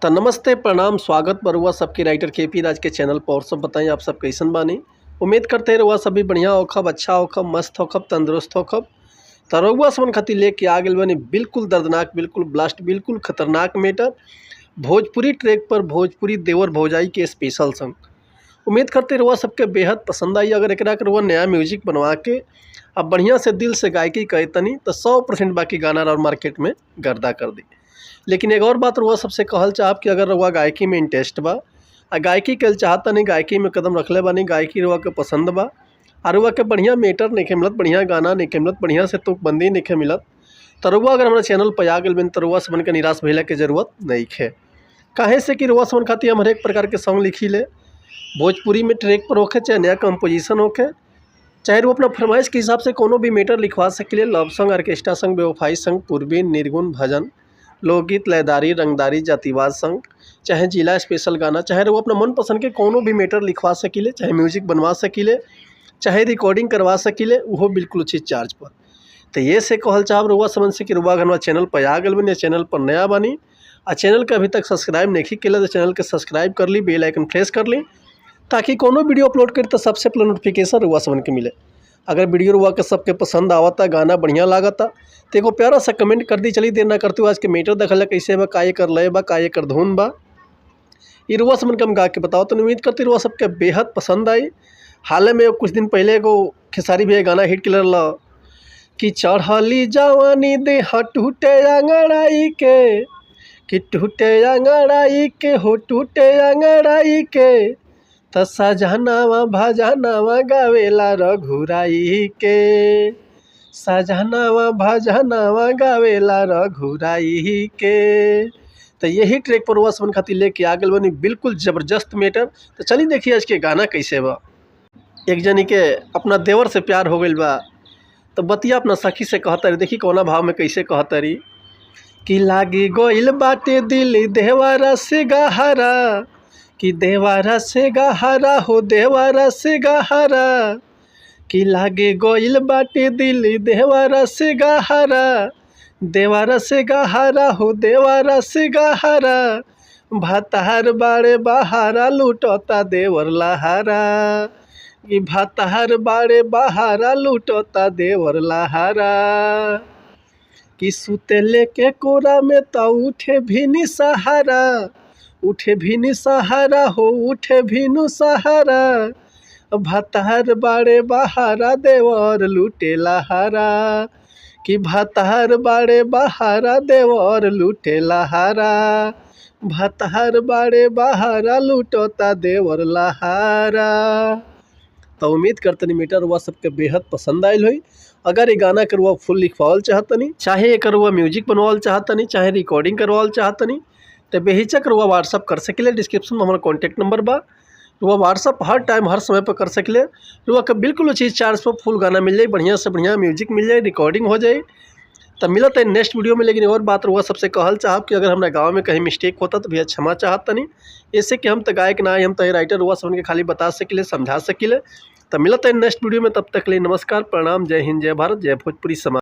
त नमस्ते, प्रणाम, स्वागत बा रउआ सबके राइटर के पी राज के चैनल पर। और सब बताई, आप सब कैसन बानी? उम्मीद करते हैं रउआ सब भी बढ़िया होखब, अच्छा होखब, मस्त होखब, तंदुरुस्त होखब। त रउआ सबन खातिर लेके आ गेल बानी बिल्कुल दर्दनाक, बिल्कुल ब्लास्ट, बिल्कुल खतरनाक मैटर, भोजपुरी ट्रैक पर भोजपुरी देवर भौजाई के स्पेशल सॉन्ग। उम्मीद करते रउआ सबके बेहद पसंद आई। अगर एकरा के रउआ नया म्यूजिक बनवा के अब बढ़िया से दिल से गायकी करे तनी तो 100% बाकी गाना और मार्केट में गर्दा कर दी। लेकिन एक और बात रउआ सबसे कहल चाहब कि अगर रउआ गायकी में इंटरेस्ट बा आ गायकी कल चाहतनी, गायकी में कदम रखले बानी, गायकी रउआ के पसंद बा और रउआ के बढ़िया मैटर नइखे मिलत, बढ़िया गाना नइखे मिलत, बढ़िया से तुकबंदी नइखे मिलत, त रउआ अगर हमारा चैनल पर आ गेल बानी त रउआ सबन के निराश भइला के जरूरत नइखे। काहे से कि रउआ सबन खातिर हम हरेक प्रकार के सॉन्ग लिखी ले, भोजपुरी में ट्रैक पर होखे चाहे नया कंपोजिशन होखे, चाहे वो अपना फरमाइश के हिसाब से कोनो भी मैटर लिखवा सकिले। लव सॉन्ग, ऑर्केस्ट्रा सॉन्ग, बेवफाई सॉन्ग, पूर्वी, निर्गुण, भजन, लोकगीत, लयदारी, रंगदारी, जातिवाद सॉन्ग, चाहे जिला स्पेशल गाना, चाहे वो अपना मनपसंद के कोनो भी मैटर लिखवा सकिले, चाहे म्यूजिक बनवा सकिले, चाहे रिकॉर्डिंग करवा सकिले, उहो बिल्कुल उचित चार्ज पर। तो ये से कहल चाहब रउआ सबन से कि रउआ अगर हमारा चैनल पर आ गेल बानी, चैनल पर नया बानी आ चैनल के अभी तक सब्सक्राइब नहीं केला तो चैनल के सब्सक्राइब कर ली, बेल आइकन प्रेस कर ली, ताकि कोनो वीडियो अपलोड करी तो सबसे पहले नोटिफिकेशन रउआ सबन के मिले। अगर वीडियो रउआ के सबके पसंद आवता, गाना बढ़िया लागता तो एगो प्यारा सा कमेंट कर दी। चली देर ना करते हुए आज के मैटर देखल कैसे बा, का एकर लय बा, का एकर धुन बा, ई रउआ सबन के हम गा के बताओ। तो उम्मीद करती रउआ सबके बेहद पसंद आई। हाल में कुछ दिन पहले एगो खेसारी भैया गाना हिट के रहा कि चढ़ली जवानी देह टूटे अंगड़ाई के, कि टूटे अंगड़ाई के हो टूटे अंगड़ाई के, त सजनावा भजनावा गावेला रघुराई के, सजनावा भजनावा गावेला रघुराई के। तो यही ट्रैक पर रउआ सबन खातिर लेके आ गेल बानी बिल्कुल ज़बरदस्त मैटर। तो चली देखिए आज के गाना कैसे बा। एक जनी के अपना देवर से प्यार हो गइल बा तो बतिया अपना सखी से कहतरी, देखी कौना भाव में कैसे कहतरी कि लागी गइल बाटे दिल देवरा से गहरा, कि देवरा से गहरा हो देवरा से गहरा, कि लागे गइल बाटे दिल देवरा से गहरा, देवरा से गहरा हो देवरा से गहरा, भातार बाड़े बहारा लूटता देवर लहारा, कि भातार बाड़े बहारा लूटता देवर लहारा, कि सुतेले के कोरा में त उठे भिनी सहारा, उठे भिनी सहारा हो उठे भिनु सहारा, भातार बाड़े बहारा देवर लूटे लहारा, कि भातार बाड़े बहारा देवर लूटे लहारा, भातार बाड़े बहारा लूटता देवर लहारा। तो उम्मीद करतनी मीटर रउआ सबके बेहद पसंद आयल होई। अगर ये गाना के रउआ फुल लिखवावल चाहतनी, चाहे एकर रउआ म्यूजिक बनवावल चाहतनी, चाहे रिकॉर्डिंग करवावल चाहतनी, तो बेहिचक रउआ व्हाट्सअप कर सकिले। डिस्क्रिप्शन में हमारा कॉन्टैक्ट नंबर बा, रउआ व्हाट्सअप हर टाइम हर समय पर कर सकिले। रउआ के बिल्कुल उचित चार्ज पर फुल गाना मिल जाई, बढ़िया से बढ़िया म्यूजिक मिल जाई, रिकॉर्डिंग हो जाई। तब मिलत है नेक्स्ट वीडियो में। लेकिन और बात रउआ सबसे कहल चाहब कि अगर हमारा गाँव में कहीं मिस्टेक होता तो भैया क्षमा चाहत तनी, ऐसे कि हम तो गायक ना, हम तो राइटर, रउआ सबन के खाली बता सकिले, समझा सकिले। तब मिलत है नेक्स्ट वीडियो में, तब तक के लिए नमस्कार, प्रणाम, जय हिंद, जय भारत, जय भोजपुरी समाज।